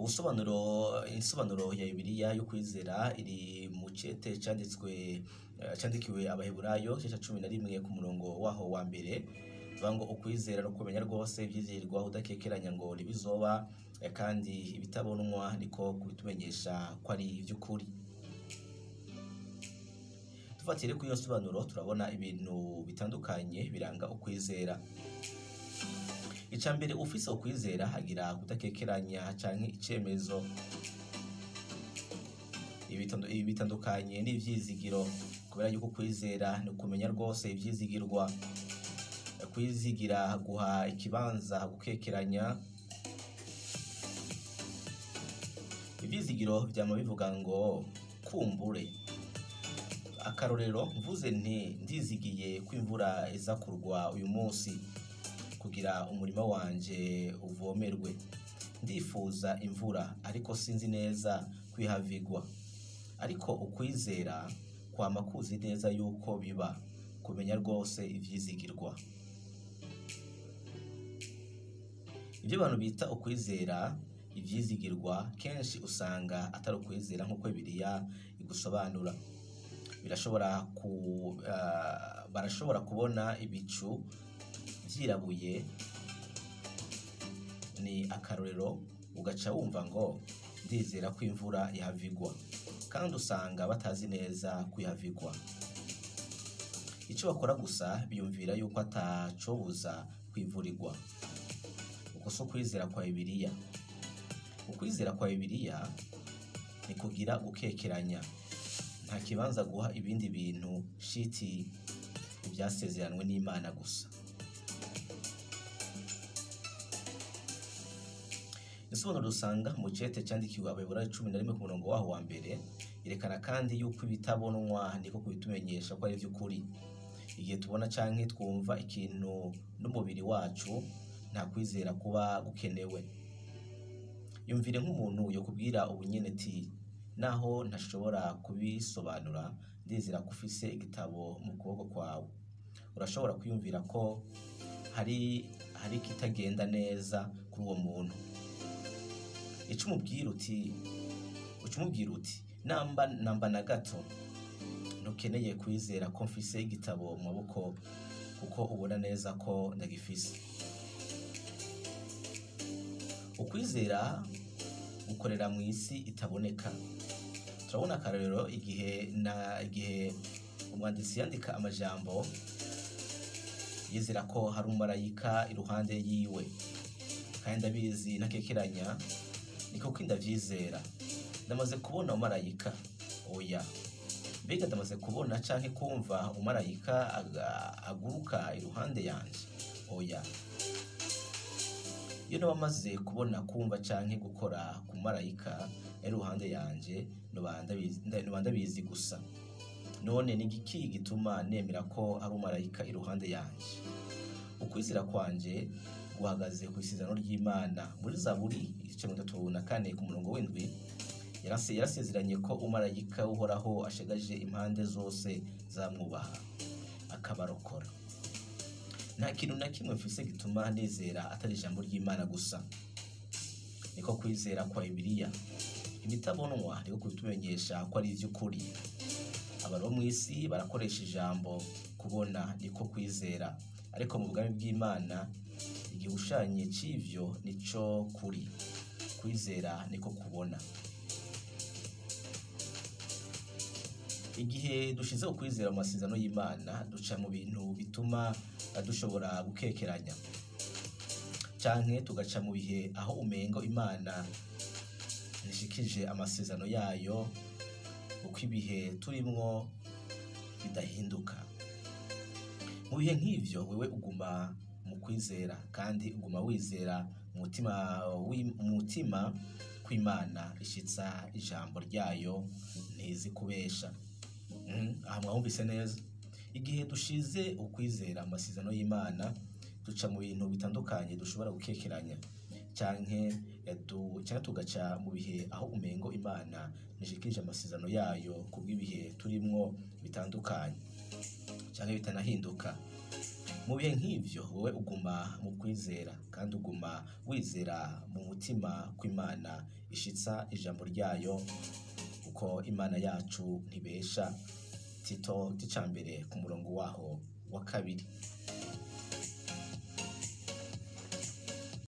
Ubusobanuro insobanuro ya Bibiliya yo kwizera iri mu cete canditswe candikiwe Abaheburayo igice ca 11 ku murongo waho wa mbere, bivuga ngo ukwizera no kumenya rwose ivyizigirwa udakekeranya ngo ntibizoba, kandi ibitabonwa niko kubitumenyesha ko ari ivy'ukuri. Dufatire kuri iyo nsobanuro turabona ibintu bitandukanye biranga ukwizera. Ica mbere, ufise ukwizera agira kudakekeranya canke icemezo. Ibi bitandukanye n'ivyizigiro, kubera yuko ukwizera ni ukumenya rwose ivyizigirwa. Kwizigira guha ikibanza gukekeranya. Ivyizigiro vyama bivuga ngo kumbure. Akarorero, mvuze nti ndizigiye ko imvura iza kurwa uyu munsi kugira umurima wanje uvomerwe. Ndifuza imvura ariko sinzi neza kwihavigwa. Ariko ukwizera kwama kuzi neza yuko biba, kumenya rwose ivyizigirwa. Ivyo abantu bita ukwizera ivyizigirwa kenshi usanga atari ukwizera nk'uko Bibiliya igusobanura. Birashobora ku barashobora kubona ibicu vyirabuye, ni akarorero, ugaca wumva ngo ndizera ko imvura ihavigwa, kandi usanga batazi neza ko ihavigwa. Ico bakora gusa biyumvira yuko atacobuza kwimvura. Uko si ukwizera kwa Bibiliya. Ukwizera kwa Bibiliya ni kugira gukekeranya, nta kibanza guha ibindi bintu shiti ibyasezeranwe n'Imana gusa. Insobanuro dusanga mu cete candikiwe Abaheburayo 11 ku murongo waho wa mbere yerekana kandi yuko ibitabonwa niko kubitumenyesha ko ari ivy'ukuri. Igihe tubona canke twumva ikintu n'umubiri wacu, nta kwizera kuba gukenewe. Yumvire nk'umuntu yokubwira ubunyene ati naho ntashobora kubisobanura, ndizera ko ufise igitabo mu kuboko kwawe. Urashobora kwiyumvira ko hari ikitagenda neza kuri uwo muntu. Ico umubwira uti namba na gato ntukeneye kwizera ko mfise igitabo mu maboko, kuko ubona neza ko ndagifise. Ukwizera gukorera mu isi itaboneka. Turabona akarorero igihe umwanditsi yandika amajambo yizera ko hari umumarayika iruhande yiwe, kandi ndabizi ntakekeranya, ni koko ndavyizera. Ndamaze kubona umumarayika? Oya. Mbega ndamaze kubona canke kumva umumarayika aguruka iruhande yanje? Oya. Iyo noba maze kubona, kumva canke gukora ku marayika ari iruhande yanje, noba ndabizi gusa. None ni igiki gituma nemera ko ari umumarayika iruhande yanje? Ukwizera kwanje guhagaze ku isezerano ry'Imana. Muri Zaburi igice 34 ku murongo w'indwi yarasezeranye ko umumarayika Uhoraho ashegaje impande zose zamwubaha akabarokora. Nta kintu na kimwe mfise gituma nizera atari ijambo ry'Imana gusa. Niko kwizera kwa Bibiliya. Ibitabonwa niko kubitumenyesha ko ari ivy'ukuri. Abantu bo mw'isi barakoresha ijambo kubona niko kwizera, ariko mu bwami bw'Imana igihushanye c'ivyo nico kuri. Kwizera niko kubona. Igihe dushize ukwizera mu masezerano y'Imana, duca mu bintu bituma dushobora gukekeranya, canke tugaca mu bihe aho umengo Imana ntishikije amasezerano yayo, uko ibihe turimwo bidahinduka. Mu bihe nk'ivyo wewe uguma mu kwizera, kandi uguma wizera mu mutima kw'Imana ishitsa ijambo ryayo ntizi kubesha. Aha mwumvise neza. Igihe dushize ukwizera amasezerano y'Imana, duca mu bintu bitandukanye dushobora gukekeranya, canke tugaca mu bihe aho umengo Imana ntishikije amasezerano yayo kubw'ibihe turimwo bitandukanye canke bitanahinduka. Mu bihe nk'ivyo wewe uguma mu kwizera kandi uguma wizera mu mutima ko Imana ishitsa ijambo ryayo, kuko Imana yacu ntibesha. Tito cambere ku murongo waho wa kabiri.